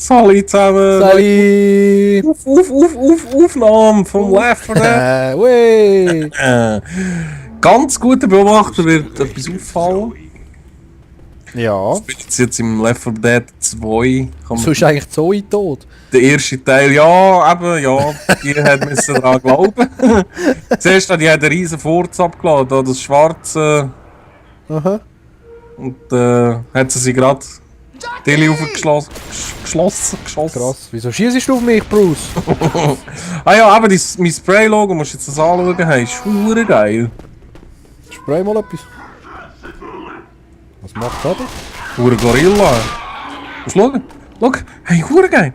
Sali zusammen! Sali! Aufnahme vom Left 4 Dead! Wey! Ganz guter Beobachter wird etwas auffallen. Ja. Ich bin jetzt im Left 4 Dead 2. So ist eigentlich Zoe tot. Der erste Teil, ja, eben, ja, die müssen daran glauben. Zuerst hat die einen riesen Furz abgeladen, da das schwarze. Aha. Und hat sie gerade Tilly aufgeschlossen. Krass. Wieso schießt du auf mich, Bruce? Ah ja, eben, mein Spray-Logo, musst du jetzt das anschauen, hey, ist hure geil. Spray mal etwas. Was macht das? Hure Gorilla. Musst du schauen? Schau, hey, hure geil.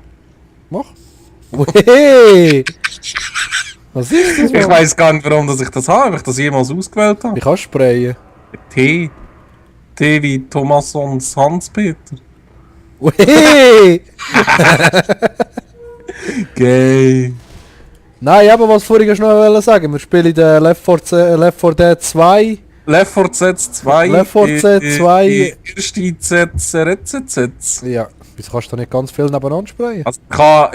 Mach. Hey! Was ist das? Ich weiss gar nicht, warum ich das habe, ob ich das jemals ausgewählt habe. Ich kann sprayen. T wie Thomas und Hans-Peter. Hey! Geil. Nein, aber was vorhin noch sagen, wir spielen den Left 4 Dead 2. Left 4 Dead 2. Left 4 Dead 2. Die erste ZZ. Ja, wieso kannst du da nicht ganz viel nebeneinander sprayen? Also ich kann,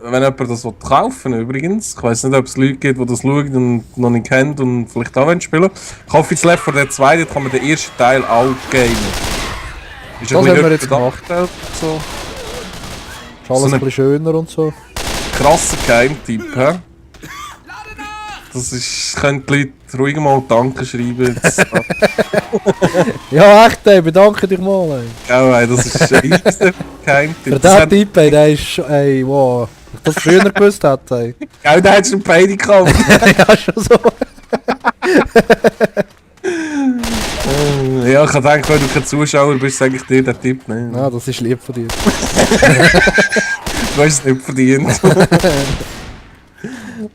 wenn jemand das kaufen will, übrigens, ich weiss nicht, ob es Leute gibt, die das schauen und noch nicht kennen und vielleicht auch spielen wollen. Ich hoffe, jetzt Left 4 Dead 2, dort kann man den ersten Teil auch gamen. Ist Das haben wir jetzt gemacht. So. Ist alles ein bisschen schöner und so. Krasser Geheimtipp, hä? Das ist, können die Leute ruhig mal Danke schreiben. Ja, echt, ey, bedanke dich mal, ey. Ja, ey, das ist ein riesiger Geheimtipp. Für diesen Typ, ey, der ist, ey, wow. Wenn ich das früher gewusst hätte, ey. Ja, da hättest du beide gekauft. Ja, schon so. Ja, ich habe gedacht, wenn du kein Zuschauer bist, sage ich dir den Tipp nicht. Ja, das ist lieb von dir. Du hast es nicht verdient.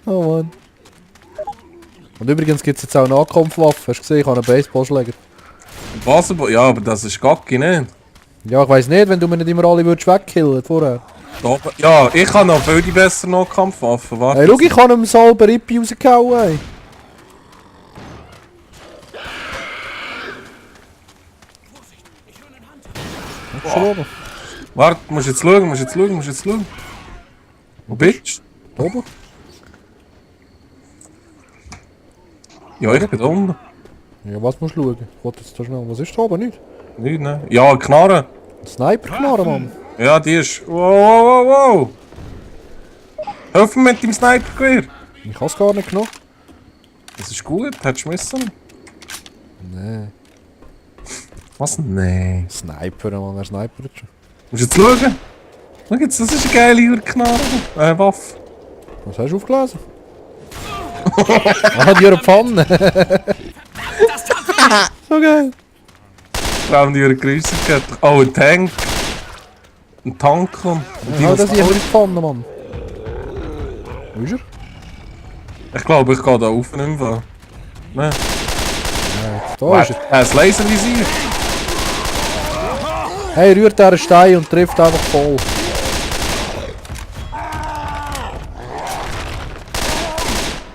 Oh Mann. Und übrigens gibt es jetzt auch Nahkampfwaffen. Hast du gesehen, ich habe einen Baseballschläger. Was? Ja, aber das ist Gacki, nicht? Ja, ich weiss nicht, wenn du mir nicht immer alle würdest wegkillen vorher. Ja, ich habe noch viel besser Nahkampfwaffen. Warte. Hey, schau, ich habe ihm selber Rippe rausgehauen, ey. Wow. Warte, musst jetzt schauen. Wo bist Da oben? du? Ja, ich bin da unten. Ja, was musst du schauen? Ich wollte jetzt da schnell. Was ist da oben? Nicht? Nicht, ne? Ja, Knarre. Sniper-Knarre, Mann. Ja, die ist. Wow. Hilf mir mit dem Sniper-Gewehr. Ich habe es gar nicht genommen. Das ist gut, hättest du müssen. Nee. Was? Nee. Sniper, Mann, wer snipert schon? Musst jetzt schauen. Schau jetzt, das ist eine geile Knarre. Waffe. Was hast du aufgelesen? Ah, die ihre Pfanne. So geil. Wir haben die ihre Grüße gehabt. Oh, ein Tank. Ein Tank kommt. Ja, das ist ihre Pfanne, Mann. Wo ist er? Ich glaube, ich gehe da auf und nicht. Nein. Da ist er. Ein Laservisier. Hey, rührt einen Stein und trifft einfach voll.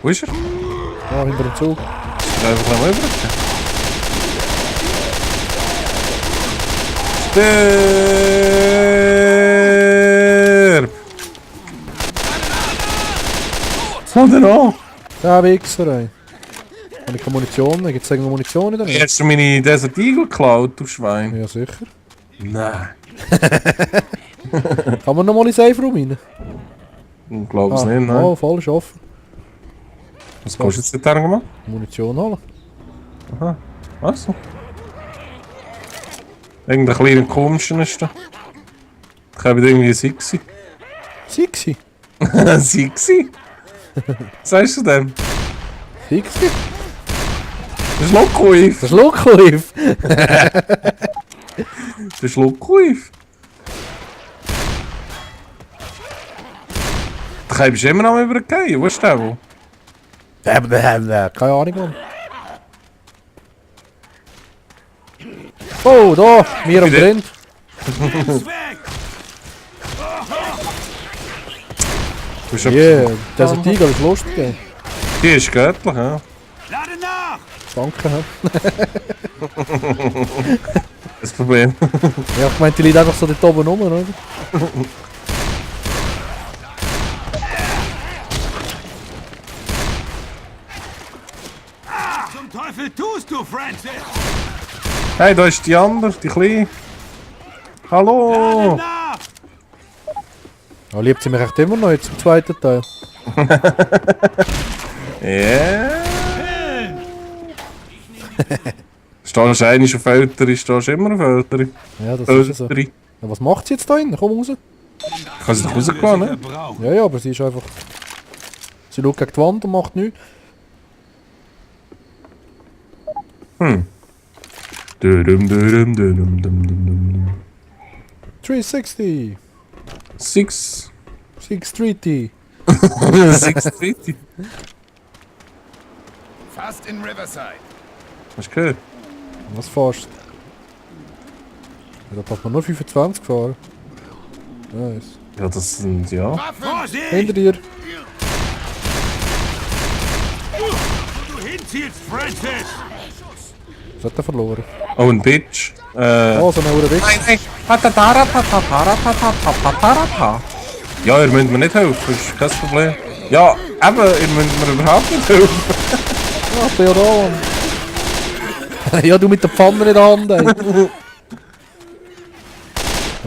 Wo ist er? Ja, hinter dem Zug. Ist er einfach am Übrigen? Stirb! Was denn noch? Der Wichser, ey. Habe ich keine Munition? Gibt es irgendwo Munition in der Nähe? Hast du meine Desert Eagle geklaut, du Schwein? Ja, sicher. Nein. Kann man nochmal in den Safe-Raum rein? Ich glaube es nicht, nein. Oh, falsch offen. Was kannst du jetzt nicht gemacht? Munition holen. Aha. Was? Irgendein kleiner komischer ist da. Ich habe irgendwie ein Sixi. Sixi? Sixi? Was sagst du denn? Sixi? Das ist Lokoif. Das ist Lokoif. Das ist Lokoif. Da kannst du immer noch mal übergehen. Wo ist der wo? Keine Ahnung, Mann. Oh, da! Mir am Wieder. Grind. Du bist Yeah, Desert Eagle ist lustig, ey. Die ist göttlich, ja. Danke, hä? Das Problem. Ja, ich meinte, die liegt einfach so dort oben rum, oder? Zum Teufel tust du, Francis? Hey, da ist die andere, die Kleine. Hallo! Nach! Ja, liebt sie mich echt immer noch jetzt im zweiten Teil. Ja. Stehst du einmal auf Ältere, stehst du immer auf Ältere. Ja, das ist so. Ältere. Ja, was macht sie jetzt da hinten? Komm raus. Kann sie doch rausgehen, ne? Ja, ja, aber sie ist einfach... Sie schaut gegen die Wand und macht nichts. Dum, dum, dum, dum, dum, dum. 360! 6. 630! 630. Fast in Riverside. Hast du gehört? Was fast? Ja, da hat man nur 25 gefahren. Nice. Ja, das sind, ja. Vorsicht! Hinter dir! Wo du hinziehst, Francis! Was hat er verloren? Oh, ein Bitch. Oh, so eine Uhr weg. Nein. Patataratataratataratata. Ja, ihr müsst mir nicht helfen, ist kein Problem. Ja, eben, ihr müsst mir überhaupt nicht helfen. Ja, ich bin ja da, Mann. Ja, du mit der Pfanne in der Hand, ey. Der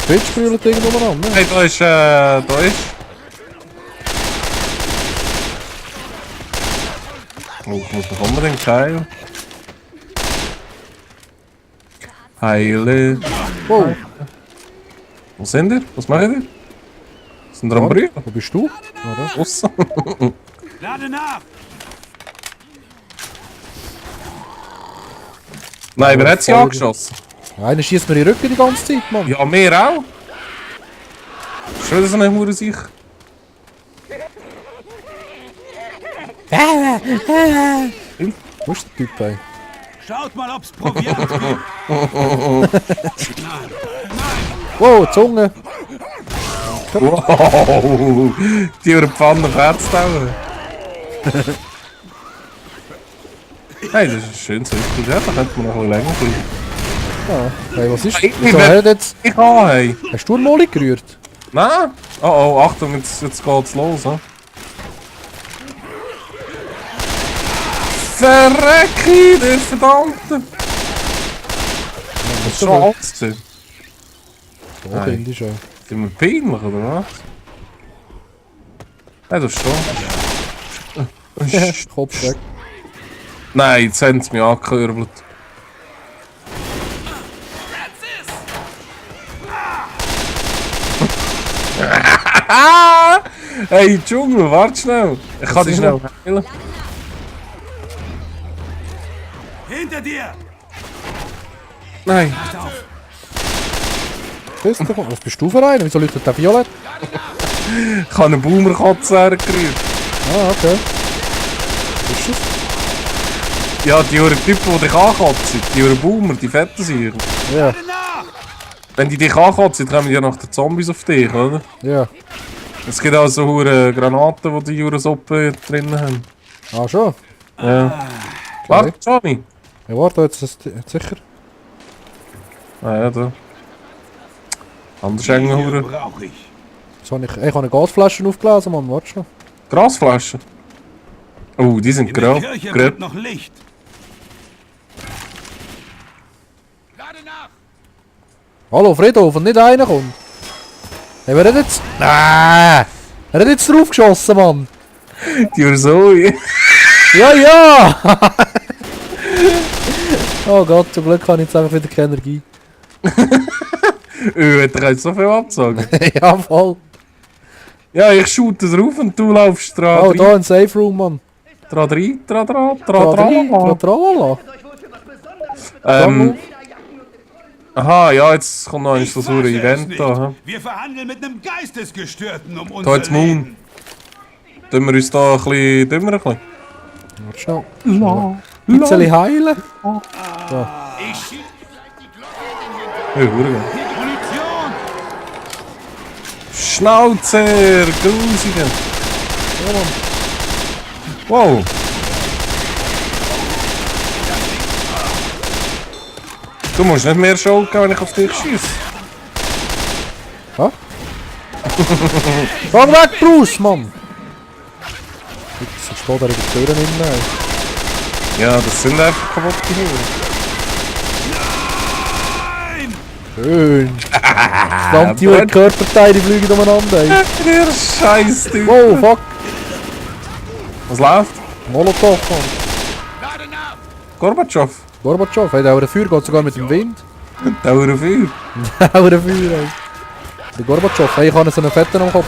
Bitch brüllt irgendwo an, ne? Hey, da ist. Oh, ich muss noch unbedingt heilen. Heilen. Wow, Wo sind ihr? Was macht ihr? Sind ihr am Brühen? wo bist du? Ah, da. Aussen. Lade nach! Nein, wer hat sie angeschossen? Einer schießt mir in den Rücken die ganze Zeit, Mann. Ja, mir auch. Schon wieder so eine Hure sich. Wo ist der Typ, ey? Schaut mal, ob's Proviant gibt. Wow, Zunge! Wow! Die über die Pfanne fährt's dauern. Hey, das ist ein schönes Rüstung. Ja, da könnte man noch ein bisschen länger bleiben. Ja. Hey, was ist? Ich Wieso hat er jetzt... Ich kann, hey. Hast du einen Molly gerührt? Nein? Oh oh, Achtung, jetzt geht's los, he? Verrecki, der Verdammte! Das ist schon alles gewesen. So, Nein. Kind ist ja. Sind wir peinlich, oder was? Nein, das ist schon. Kopf weg. Nein, jetzt haben sie mich angekürbelt. Hey, Dschungel, warte schnell. Ich kann dich schnell heilen. Hinter dir! Nein. Was bist du für einer? Wieso leuchtet der Violett? Ich habe eine Boomerkatze hergerührt. Ah, okay. Was ist das? Ja, die Typen, die dich ankotzen, die Boomer, die fetten sind. Ja, Lade nach! Wenn die dich ankotzen, kommen ja nach den Zombies auf dich, oder? ja. Es gibt auch so hure Granaten, die die Suppe drin haben. Ah, schon? Ja. Warte, Johnny. Ja, warte, jetzt ist es sicher. Ah ja, da. Anders Die enge hier hure brauch ich. Jetzt habe ich habe eine Gasflasche aufgelesen, Mann. Warte schon. Grasflaschen. Oh, die sind In der grob. Kirche Grob. wird noch Licht. Lade nach! Hallo, Friedhof, und nicht einer kommt. Hey, wer hat jetzt... Nein! Wer hat jetzt drauf geschossen, Mann? Die Ursoi. Ja, ja! Oh Gott, zum Glück habe ich jetzt einfach wieder keine Energie. Hat er jetzt so viel abgezogen? Ja, voll. Ja, ich shoote drauf und du laufst dran. Oh, da ein Safe Room, Mann. Dran rein, dran. Tralala. Aha, ja, jetzt kommt noch ein so ein Ich fasse es Event nicht. da. Wir verhandeln mit einem Geistesgestörten um Da unser jetzt Moon. Leben. Tun wir uns da ein bisschen dümmer ein bisschen. Warte schnell. Ein bisschen heilen. Ich schieße Ja, hure geil. Munition! Schnauzer, Grusiger. Wow. Du musst nicht mehr Schuld geben, wenn ich auf dich schieße. Ja? Gang weg, Bruce, Mann! Jetzt steht er in der Tür nicht mehr. Ja, das sind einfach kaputte Huren. Schön! Verdammt, die Körperteile fliegen umeinander. Ey. Der Scheiß, du. Wow, fuck! Was läuft? Molotow, Mann! Lade nach! Gorbatschow. Gorbatschow, hey, der Feuer geht sogar mit dem Wind. Dauer viel. Der Feuer, ey. Der Gorbatschow, hey, ich habe so einen Fetten am Kopf.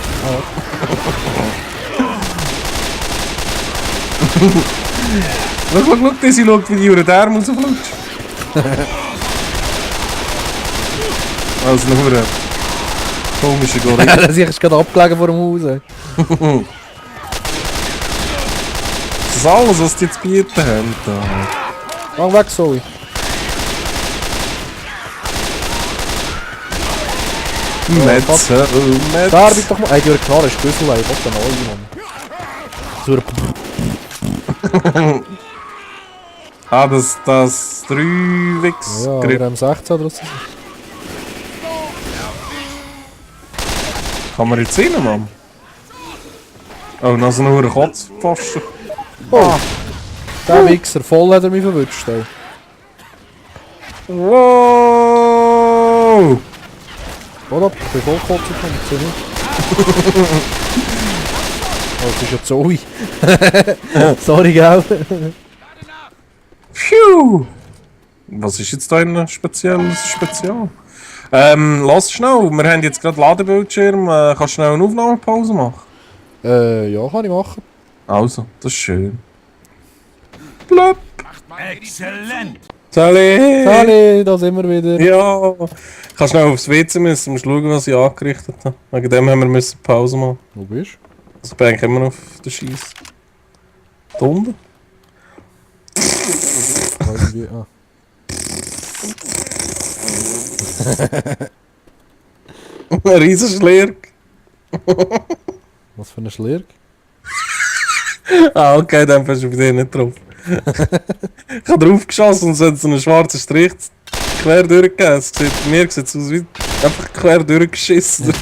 Schau, diese schaut, wie die Uhr der muss auflutschen. Also nur komische Gorilla. Das ist gerade abgelegen vor dem Haus. Ey. Das ist alles, was die zu bieten haben. Da. Gang weg, Zoe. Metze, Da bist doch mal. Ey, die Knarre ist Güssel, ey. Was denn neu, Mann? Ah, das 3 Wix. Ja, wir haben 16 oder so. Kann man jetzt rein, Mann? Oh, noch so ein Kotzpfosten. Oh! Der Wichser, voll hat er mich verwünscht, ey. Wow! Warte ab, ich bin voll kotzen gekommen, sehe nicht. Oh, das ist ja Zoe. Sorry, gell? Phew! Was ist jetzt da ein spezielles Spezial? Lass schnell, wir haben jetzt gerade Ladebildschirm. Kannst du schnell eine Aufnahmepause machen? Ja, kann ich machen. Also, das ist schön. Blöpp! Exzellent! Sally! Sally, da sind wir wieder. Ja! Kannst schnell aufs WC müssen, musst schauen, was ich angerichtet habe. Wegen dem haben wir müssen Pause machen. Wo bist Also ich bin eigentlich immer noch auf der Scheiss. Da unten? du? Irgendwie, ah. Ein riesen Schlirk. Was für ein Schlirk? Ah, okay, dann bist du bei dir nicht drauf. Ich habe drauf geschossen und es hat so einen schwarzen Strich quer durchgegeben. Es sieht, bei mir sieht es aus wie einfach quer durchgeschissen.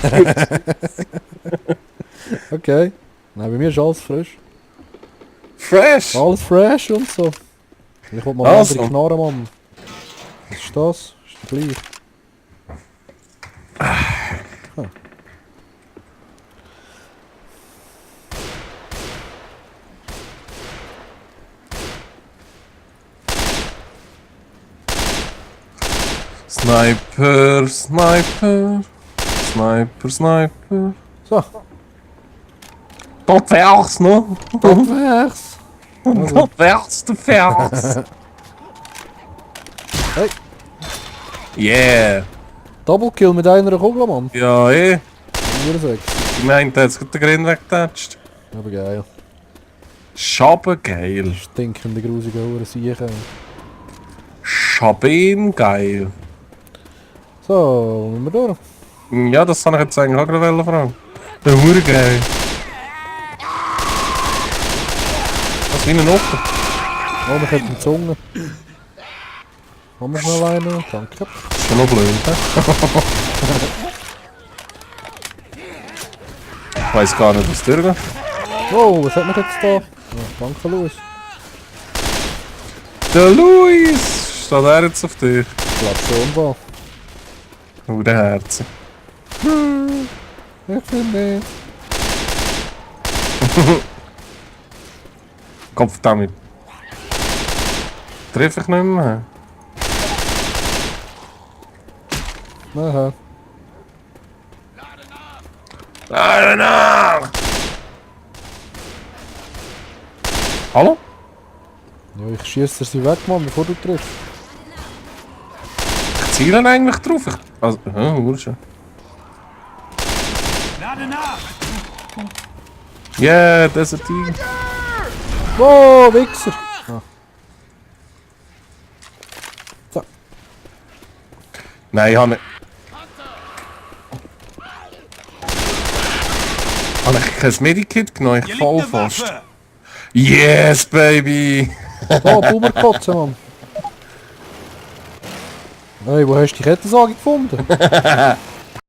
Okay. Nein, bei mir ist alles frisch. Fresh! Alles fresh und so. Ich will mal Also. andere Knarren, Mann. Was ist das? Ist der gleich? Sniper, Sniper, Sniper, Sniper. So, Tot wär's, ne? abwärts. Tot wär's, du Vers. Hey. Yeah! Double Kill mit einer Kugel, Mann. Ja, eh. 4-6. Ich meinte, jetzt hat der Grin weggetatscht. Aber geil. Schabengeil. Stinkende, grusige Huren Siechen. Schabengeil. So, müssen wir durch. Ja, das kann ich jetzt eigentlich auch gerade fragen. Der Hurengeil. Was wie ein Otter. Oh, wir hätten die Zunge. Haben wir schnell einen? Danke. Das ist schon noch blöd, hä? Ich weiss gar nicht, was durchgeht. Oh, was hat man jetzt da? Ja, danke, Luis. Der Luis! Steht er jetzt auf dich? Ich glaube schon, Ball. Oh, der Herz. Ich finde nicht. Kopf damit. Triff ich nicht mehr. Aha. Nach! Hallo? Ja, ich schieße sie weg, Mann, bevor du triffst. Ich ziele eigentlich drauf. Also, schon. Lade nach! Yeah, das ist ein Tiger. Wow, Wichser! Ah. So. Nein, ich habe nicht. Habe ich kein Medikit genommen? Hier Ich liegt voll eine fast. Waffe! Yes, baby! Da, Boomerkotze, Mann. Hey, wo hast du die Kettensäge gefunden?